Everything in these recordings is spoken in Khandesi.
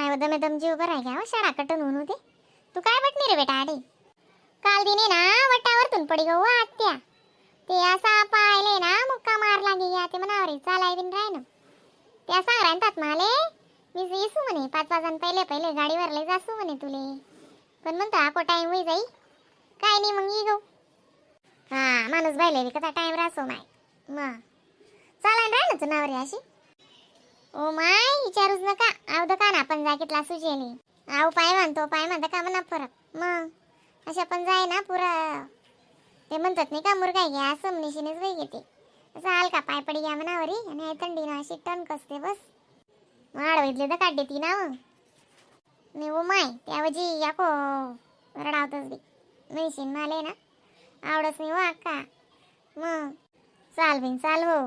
माय दमे दम जीव बरा घ्या हो, शाळा कटून होऊन होते. तू काय बटणी रे बेटा? आडे काल दिने ना वटावरतून पडी गो आत्या. ते असा पाहिले ना मुक्का मार लागे या ते मनावर चालाय बिन राय ना. त्या सांग राहतात माले, मी येसू म्हणे 5 वाजन पहिले पहिले गाडीवर लय जासू म्हणे तुले. पण म्हणतो आको टाइम होई जाई काय नाही मग ये गो. हा माणूस बायले बी कसा टाइम राहसो माय. मग चालायला राह ना तुनावर अशी. ओ my विचारूच नका. आव का ना आपण जाकीतला सुजेली आव पाय म्हणतो पाय म्हणता का म्हणा फरक. मग अशा पण जाय ना पुरा ते म्हणतात नाही का मुरगाय घ्या असं म्हणशीनेच बाई घेते. असं आल का पाय पडी घ्या मनावरी आणि थंडी ना अशी टन कसते बस माड तर काढते ती ना मग. नाही ओ my त्याऐवजी याको रडावतच बी म्हणशीन माले ना आवडत नाही हो अक्का. मग चाल बिन चाल हो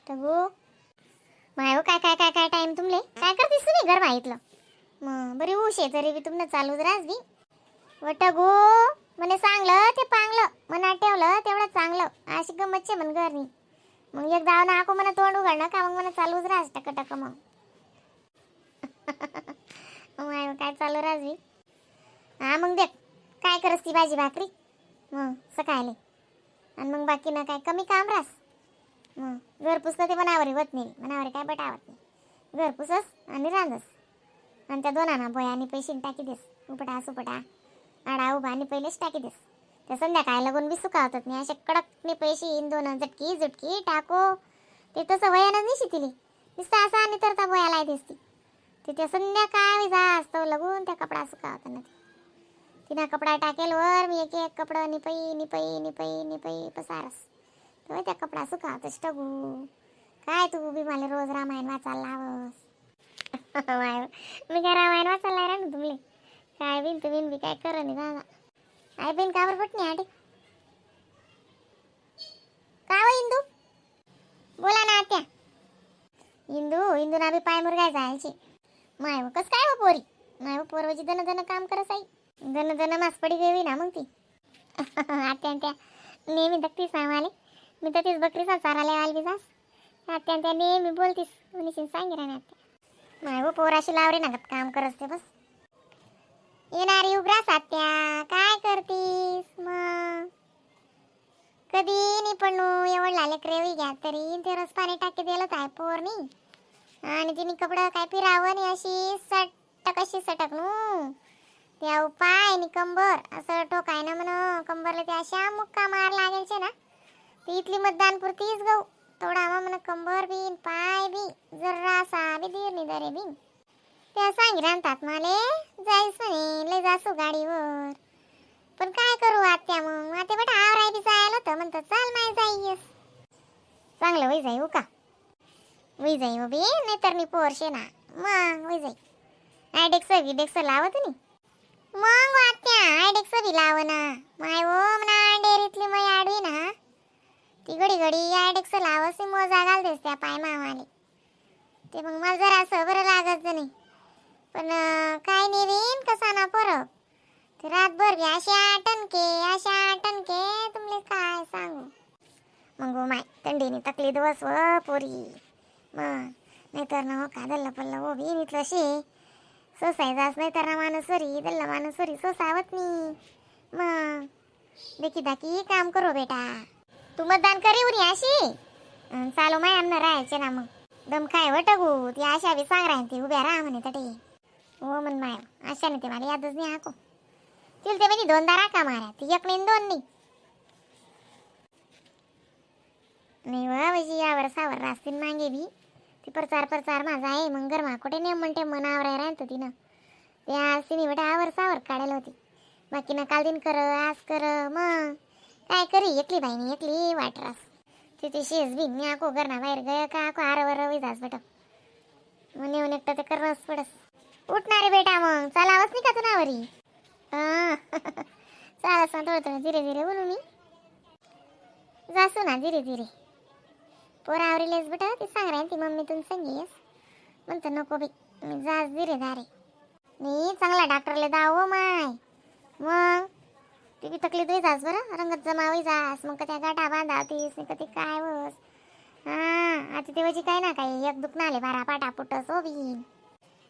टगू माय हो. काय काय काय काय टाइम तुमले काय करतेस तुम्ही घर माहितलं मग बरी ऊश आहे तरी बी तुमनं चालूच राहस बी. वटगू म्हणे सांगलं ते पांगलं मनात ठेवलं तेवढं चांगलं अशी गंमत छे म्हण घरनी. मग एक दाव ना आको म्हणा तोंड उघडणं का मग म्हणा चालूच राहस टक टक मग. मग काय चालू राहस बी. हा मग देख काय करस ती भाजी भाकरी मग सकाळी आणि मग बाकी ना काय कमी काम रास. मग घर पुसलं ते मनावर होत नाही, मनावर काय बटावत नाही. घर पुसस आणि रांधस आणि त्या दोनाना बोया आणि पैसे टाकी देस उपटा सुपटा आडा उभा आणि पहिलेच टाकी देस. त्या संध्याकाळी लगून बी सुकावतात नाही असे कडक पैसे येईन दोन झटकी झुटकी टाको. ते तसं वयानं नाही शिकली नुसतं असं आणि तर बोयाला दिसती ते त्या संध्याकाळी जास्त लगून त्या कपडा सुकावताना तिना कपडा टाकेल वर मी एक एक कपडा निपई निपई निपई निपई पसारस तेव्हा त्या कपडा सुकावतच टगू. काय तू बी मला रोज रामायण वाचायला लावस. मी काय रामायण वाचायला राहणार तुमले काय बिन तू बिन बी काय कर नाही दादा. आई बिन का बरं नाही आटे का हो इंदू बोला ना आत्या. इंदू इंदू ना बी पाय मुरगाय जायची माय हो कस काय हो पोरी माय हो पोरवची दन दन काम करत आई दन दन मास पडी गेवी ना मग ती. आत्या त्या नेहमी दगतीस आम्हाला मी तर तीच बकरीचा चाराला आली बी जास. आत्या त्या नेहमी बोलतीस उनीशी सांगे ना आत्या. माय हो पोराशी लावरे ना काम करत ते बस. येणारी उग्रास आत्या काय करतीस मग कधी नाही पण एवढं लेकरे घ्या तरी ते रस पाणी टाकी दिलं आहे पोरनी आणि तिने कपडं काय फिरावं नाही अशी सटक अशी सटक नू त्या उपाय आणि कंबर असं टोकाय ना म्हण कंबरला त्या अशा मुक्का मार लागेल ना ती इथली मतदान पुरतीच गहू थोडा म्हण कंबर बिन पाय बी जरासा बी धीर नाही दरे बिन. त्या सांगी राहतात माले जायच म्हणे लय जासू गाडीवर पण काय करू आत्या मग आत्या बेटा आवराय बी जायला होतं म्हणतं चाल माय जाईयस चांगलं वय जाई हो का वय जाई हो बी नाही तर मी पोरशे ना मग वय जाई. आयडेक्स बिडेक्स लावत नाही मग आत्या आयडेक्स बी लाव ना माय हो म्हणा डेअरीतली मै आडवी ना ती घडी घडी आयडेक्स लावस मोजा घाल देस त्या पाय मामाले ते मग मला जरा असं बरं लागत नाही पण काय नाही बिन कसा ना फरक ते रातभर बी अशा टनके अशा टनके तुमले काय सांगू. मग हो माय थंडीने तकली दिवस व पोरी मग नाहीतर ना हो का दल्ल पल्ल हो बी इथलं शे सोसायचाच नाही तर ना माणूस वरी दल्ल माणूस वरी सोसावत नाही मग देखी दाखी काम करू बेटा. तू मतदान करी उनी अशी चालू माय आमनं राहायचे ना मग दम काय वटगू ती आशा बी सांग राहीन ती उभ्या राहा म्हणे तटे हो म्हण माय आशा नाही ते मला यादच नाही आको तिला ते म्हणे दोनदा राखा मारा ती एक नाही दोन नाही नाही वा म्हणजे यावर सावर रास्तीन मागे बी ती प्रचार प्रचार माझा आहे मग गरमा कुठे नाही म्हणते मनावर आहे राहतो तिनं ते आज तिने बेटा आवर सावर काढायला होती बाकी ना काल दिन कर आज कर मग काय करी एकली बाईनी एकली वाटरास तिथे शेज बी मी आको घरना बाहेर गय का आको आरवर रवी जास बेटा मग नेऊन एकटं ते करस पडस उठणार रे बेटा मग चालावंच नाही का तुनावरी चालस ना थोडं थोडं धीरे धीरे बोलू मी जासू ना धीरे धीरे पोरावरीलेच बेटा ती सांग राहील ती मम्मी तुम संगीस म्हणतो नको बी मी जास धीरे धारे नाही चांगला डॉक्टरला दाव हो माय मग ती बी तकलीफ होई जास बरं रंगत जमा होई जास मग त्या गाठा बांधावतीस नाही कधी काय होस. हा आता तेव्हाची काय ना काही एक दुखणं आले बारा पाटा पुटस हो बीन.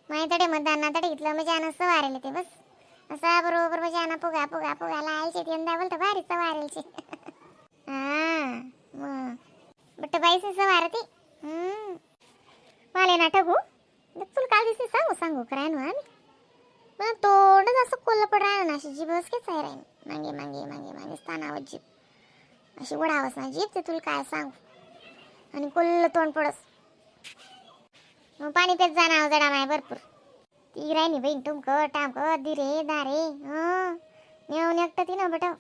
माही तडे मतदान ना तडे इथलं मजा सवारेल ते बस असा बरोबर मजा ना पुगा पुगा पुगाला आयचे ते यंदा बोलतो भारी सवारेलचे. हा मग बट्ट बाईस सवार ती. माले ना ठगू तुला काल दिसते सांगू सांगू कराय ना आम्ही. मग तोंडच असं कोल्हा पड राहिलं ना, अशी जीभ केच आहे राहीन मागे मागे मागे मागे स्थानावर जीभ अशी वडावस ना जीभ ते तुला काय सांगू आणि कोल्ल तोंड पडस. मग पाणी पेत जाणार जडा माय भरपूर ती राहिनी बहीण टुमक टामक दिरे दारे. हं नेऊन एकटं ती ना बटाव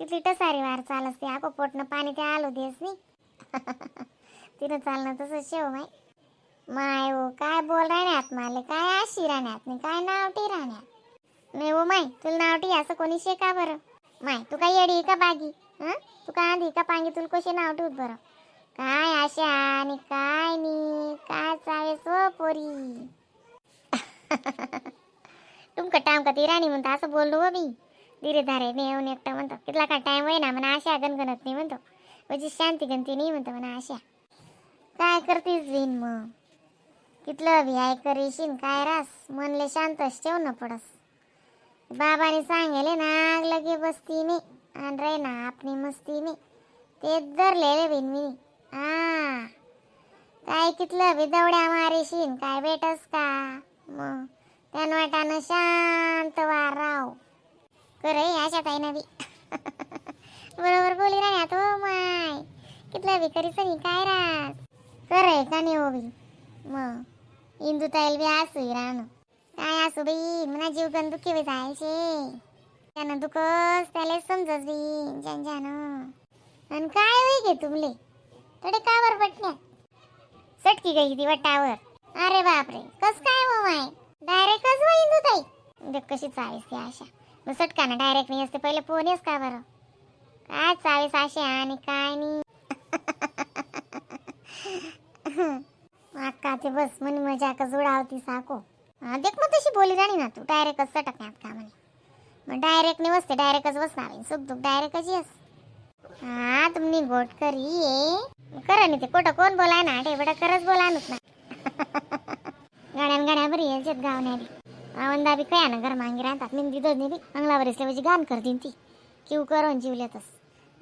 तिथली टसारी वार चालस ते आको पोटनं पाणी ते आलो देस नी. तिनं चालणं तसं शेव माय माय हो. काय बोल राहण्यात माले, काय आशी राहण्यात नाही, काय नावटी राहण्यात नाही हो माय. तुला नावटी असं कोणी शे का बरं माय? तू काय येडी का बागी? हं तू का आंधी का पांगी? तुला कशी नाव ठेवत बरं? काय आशा आणि काय नी काय चावेस हो पोरी. तुमका टाइम का ती राणी म्हणतो असं बोललो हो मी. धीरे धारे नेऊन एकटं म्हणतो कितला का टाइम होईना म्हणा आशा गणगणत नाही म्हणतो, म्हणजे शांती गणती नाही म्हणतो म्हणा. आशा काय करतीस बिन मग? कितलं बी I करीशीन काय रास मनले शांतच ठेव ना पडस. बाबाने सांगेले ना लगे बसती मी आणि रे ना आपली मस्ती मी ते धरलेले बिन मी. हा काय कितलं बी दवड्या मारीशीन काय भेटस का मग? त्यान वाटानं शांत वार राव करे अशा ताई ना बी बरोबर बोली राहण्यात हो माय. कितलं बी करीस नी काय रास करे का नाही हो बी. मग इंदू ताईल बी असू राहणं काय असू बाई म्हणा जीव गण दुखी बी जायचे त्यानं दुखस त्याला समजस बी जन जान. आणि काय होई गे तुमले थोडे का बर पटण्या सटकी गई ती वटावर? अरे बापरे, कस काय हो माय? डायरेक्टच हो इंदू ताई, देख कशी चावीस ती आशा. मग सटका ना डायरेक्ट नाही असते पहिले फोन येस का बरं? काय चावीस आशा आणि काय नाही. अक्का ते बस म्हणे मजा का जुडावती साको. हा देख मग तशी बोली राणी ना तू डायरेक्टच सटकण्यात का म्हणे. मग डायरेक्ट नाही बसते, डायरेक्टच बसणार सुख दुःख डायरेक्टच येस. हा तुम्ही गोट करी ये करा नाही ते कोठं कोण बोलाय ना ढेबडा करच बोला ना. गाड्यान गाड्या बरी यायच्यात गावण्या बी आवंदा बी कया ना घर मांगी राहतात. मी दिदोज बी अंगलावर असले म्हणजे गाण करतीन ती किव करून जीवल्यातच.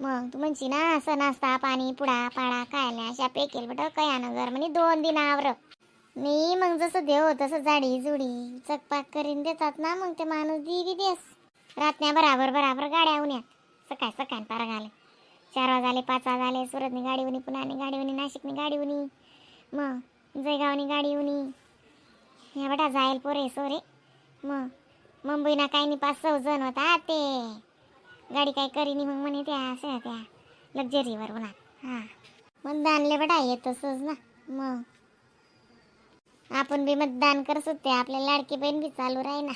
मग तू म्हणशी ना असं नास्ता पाणी पुडा पाडा काय नाही अशा पेकेल बट कया ना घर म्हणे दोन दिन आवर मी. मग जसं देव तसं जाडी जुडी चकपाक करीन देतात ना मग ते माणूस दी बी देस. रातण्या बराबर बराबर गाड्या उन्यात सकाळ सकाळ पार घाले 4 वाजाले 5 वाजाले सुरतनी गाडी उनी, पुण्यानी गाडी उनी, नाशिकनी गाडी उनी, मग जयगावनी गाडी उनी. ह्या बटा जाईल पोरे सोरे. मग मुंबईना काही नाही 5-6 जण होता ते गाडी काय करीनी मग म्हणे त्या अशा त्या लक्झरीवर उन्हात. हां मतदानले बटा येत तसंच ना. मग आपण बी मतदान करत होते आपल्या लाडकी बहीण बी चालू राही ना.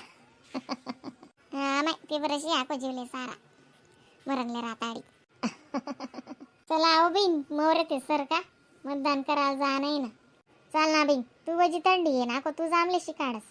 हा नाही ते बरं आको जीवले सारा मरणले राताडी. चला आओ बिन मोर ते सर का मतदान करायला जा नाही ना. चाल ना बिन तू वजी थंडी आहे ना को तू जामले शिकाडस.